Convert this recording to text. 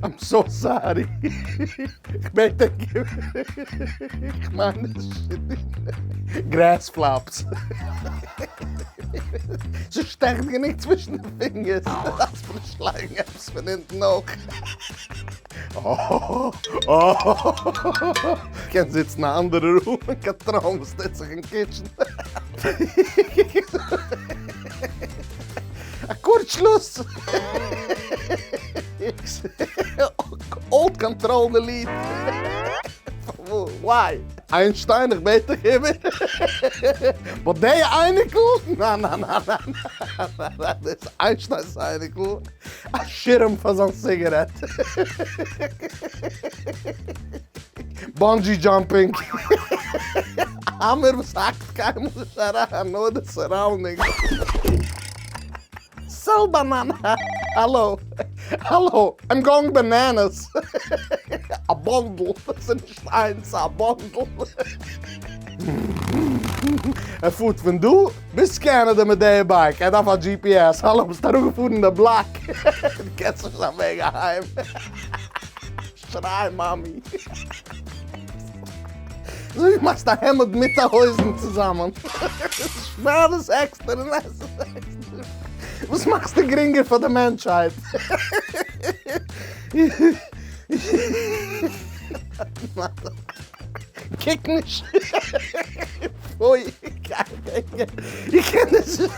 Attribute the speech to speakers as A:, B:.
A: I'm so sorry. איך בעט ענק איבער. איך מיין נישט grass flops. ס'שטעכט גענוג צווישן די פינגערס. דארפסט מיר נישט לייגן עפעס פון אונטן אויך. קען זיצן א אנדערע room און קאנטראלן וואס טוט זיך אין kitchen. א קורצשלוס. Alt control delete. Why? איינשטיין איך בעט דיך איבער. But די אייניקל? נא נא נא נא נא. דאס איז איינשטיינ'ס אייניקל. א שירעם פאר זיין סיגערעט. Bungee jumping. Hammer וואס האקט קיינמאל נישט אריין, נאר די surrounding. Sell banana. האלא. האלא. I'm going bananas. א bundle. ס'איז נישט איינס, א bundle. ער פארט פון דא ביז קענעדע מיט די bike, ער דארף א GPS, האלא ביסט אראפגעפארן די בלאק, דו קענסט נישט דיין וועג אהיים, שריי מאמי. אזוי ווי מאכסט א העמד מיט א הויזן צוזאמען, שנייד עס עקסטער און עס עס עקסטער, וואס מאכסטו גרינגער פאר די מענטשהייט? קוק נישט. פוי. איך קען נישט.